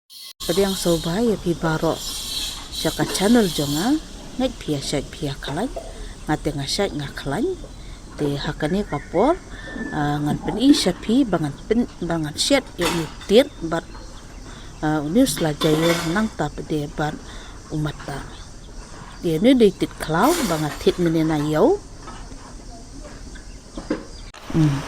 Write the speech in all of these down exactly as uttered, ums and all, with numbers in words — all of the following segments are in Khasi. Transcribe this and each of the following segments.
Pdiang sngewbha ïa phi baroh sha ka channel jong nga. Ngeit phi ïa shait phi ïa khlaiñ, nga te nga shait nga khlaiñ. Te ha kane ka por, ah, ngan pyni sha phi ba ngan pyn, ba ngan shet ïa une u tied bad, ah, une u sla jaiur nangta pat de bad u matta. Te une u dei tied khlaw ba nga thied mynne na ïew. Hmm.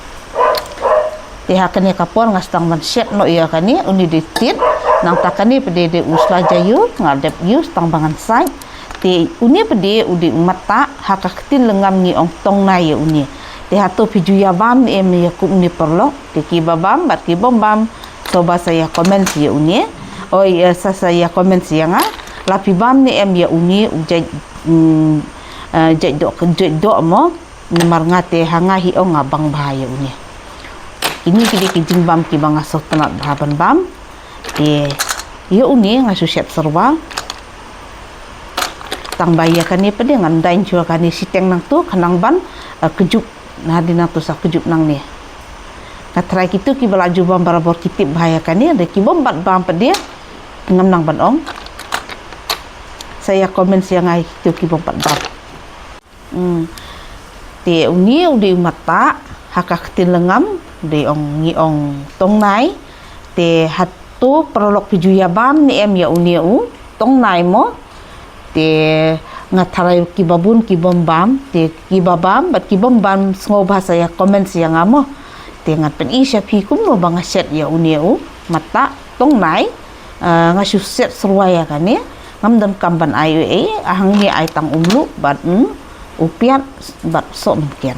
Te ha kane ka por nga sdang ban shet noh ïa kane, une u dei tied, nangta kane pat de u sla jaiur, nga dep ïoh sdang ba ngan sait. Te une pat de u dei u matta, ha ka ktien lengam ngi ong tongnai ïa une. Te hato phi ju ïa bam ne em ïa kum une paralok, te kiba bam bad kibym bam, sngewbha sa ïa comment ïa une. Oi, eh, sa, sa ïa comment ïa nga. La phi bam ne em ïa une u jait, mm, eh, jait doh, jait doh mo. Namar nga te ha nga hi ong nga bang bha ïa une. Kine ki dei ki jingbam kiba nga sngewtynnat bha ban bam. Te ïa une nga shu shet syrwa. Tang ba ïa kane pat de ngan daiñ shuwa kane shiteng nangtu khnang ban, eh, kjup, na dei nangtu sa kjup nangne. Nga tharai kito kiba la ju bam barabor ki tip bha ïa kane, te kibym pat bam pat de ngam nang ban ong. Sa ïa comment ïa nga kito kibym pat bam. Hmm. Te une u dei u matta, ha ka ktien lengam, dei ong ngi ong tongnai. Te hato paralok phi ju ïa bam ne em ïa une u tongnai mo. Te nga tharai kiba bun kibym bam, te kiba bam bad kibym bam sngewbha sa ïa comment ïa nga mo. Te ngan pyni sha phi kumno ba nga shet ïa une u matta tongnai. Ah, nga shu shet syrwa ïa kane, ngam donkam ban ai ei ei, ah, hangne ai tang u mluh bad, mm, u piat bad sohmynken.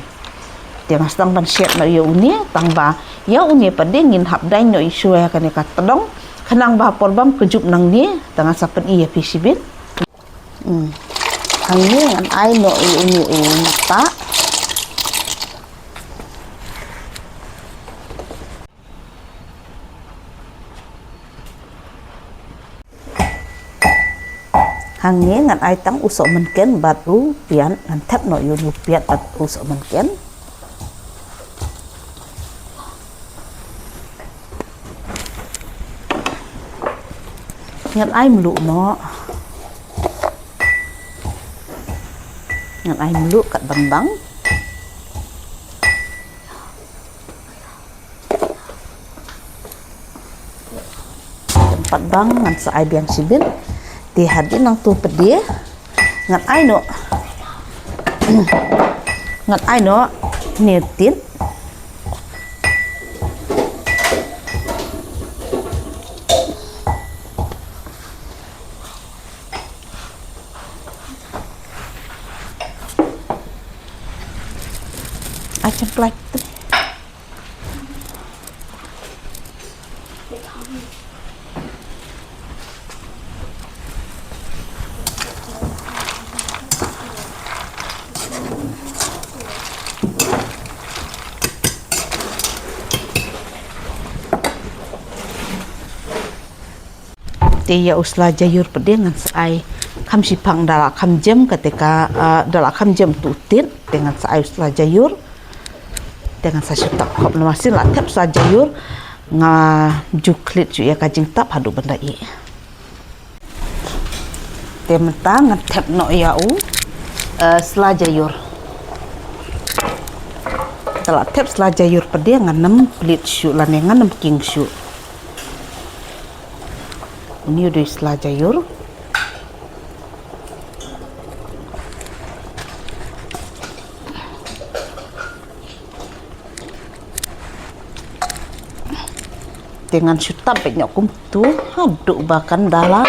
Te nga sdang ban shet noh ïa une, tang ba ïa une pat de ngin hap daiñ noh shuwa ïa kane ka tdong, khnang ba por bam kjup nangne, te ngan sa pyni ïa phi shibit. Hmm. Hangne ngan ai noh ïa une u matta. Hangne ngan ai tang u sohmynken bad u piat, ngan thep noh ïa une u piat bad u sohmynken. Ngan ai mluh noh. Ngan ai mluh katba bang. Pat bang ngan sa ai biang shibit. Te hadien nangtu pat de ngan ai noh. Ngan ai noh ne tied. Ai kan plak. Te ïa u sla jaiur pat de ngan sa ai kham shiphang da la kham jem kata ka, ah, da la kham jem tu tit, te ngan sa ai u sla jaiur. Te ngan sa shu tap khop na masin, la thep sla jaiur, nga ju khlieh shu ïa ka jingtap haduh ban da ih. Te mynta ngan thep noh ïa u, eh, sla jaiur. Te la thep sla jaiur pat de ngan nym plit shu lane ngan nym king shu. Une u dei sla jaiur. Te ngan shu tap beit noh kumtu haduh ba kan da la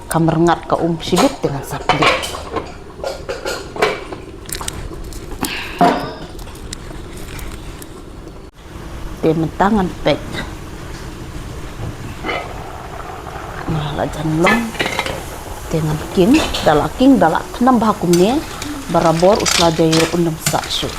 kham rngat ka um shibit te ngan sa plie. Te mynta ngan peit. Nga la jan long. Te ngan king, da la king, da la khnam bha kumne. Barabor u sla jaiur un nym sah shuh.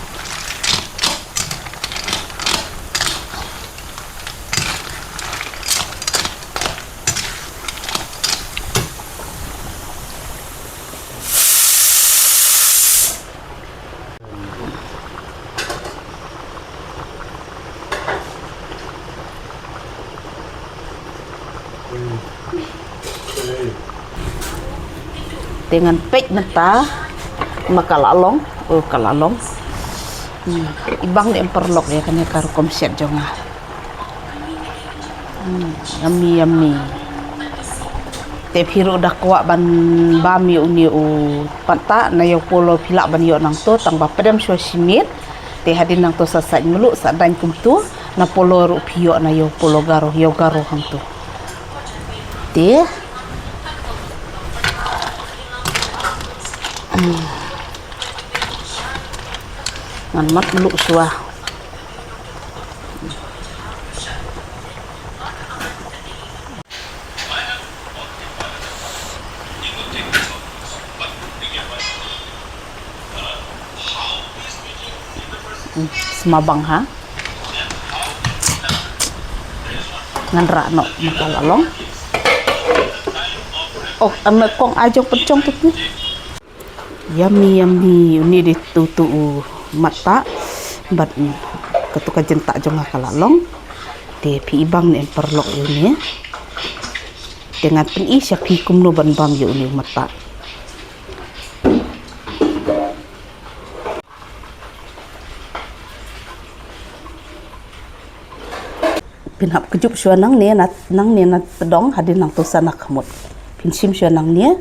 Te ngan peit mynta ma ka la long, oh ka la long. Hmm. Ibang ne em paralok ïa kane ka rukom shet jong nga. Hmm, yummy, yummy. Te phi ruh da kwah ban bam ïa une u patta na ïew polo phi lah ban ïoh nangto tang ba pdem shuwa shi miet. Te hadien nangto sa sait mluh sa dang kumto na polo ruh phi ïoh na ïew polo Garo, ïew Garo hangto. Te. Hmm. Ngan mat mluh shuwa. Hmm, sma bang ha. Ngan rah noh ma ka la long. Oh, ana kong ajong pynchong tu. Yummy, yummy. Une dei tu tu u matta bad katu ka jynta jong nga ka la long. Te phi ibang ne em paralok ïa une. Te ngan pyni sha phi kumno ban bam ïa une u matta. Phin hap kjup shuwa nangne na, nangne na tdong hadien nangto sa na khmut. Phin shim shuwa nangne.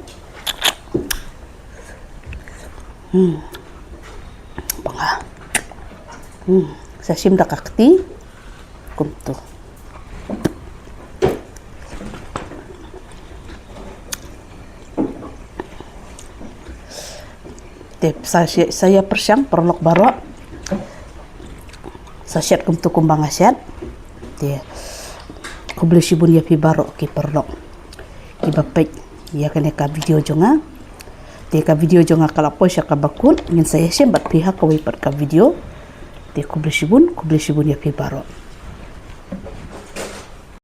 Hmm. Bang ha. Hmm. Sa shim da ka kti. Kumto. Te sa shet, sa ïa pyrshang paralok baroh. Sa shet kumto kumba nga shet. Te khublei shibun ïa phi baroh ki paralok kiba peit ïa kane ka video jong nga. Te ka video jong nga ka la poi sha kaba kut, ngin sa ïashem bad phi ha kawei pat ka video. Te khublei shibun, khublei shibun ïa phi baroh.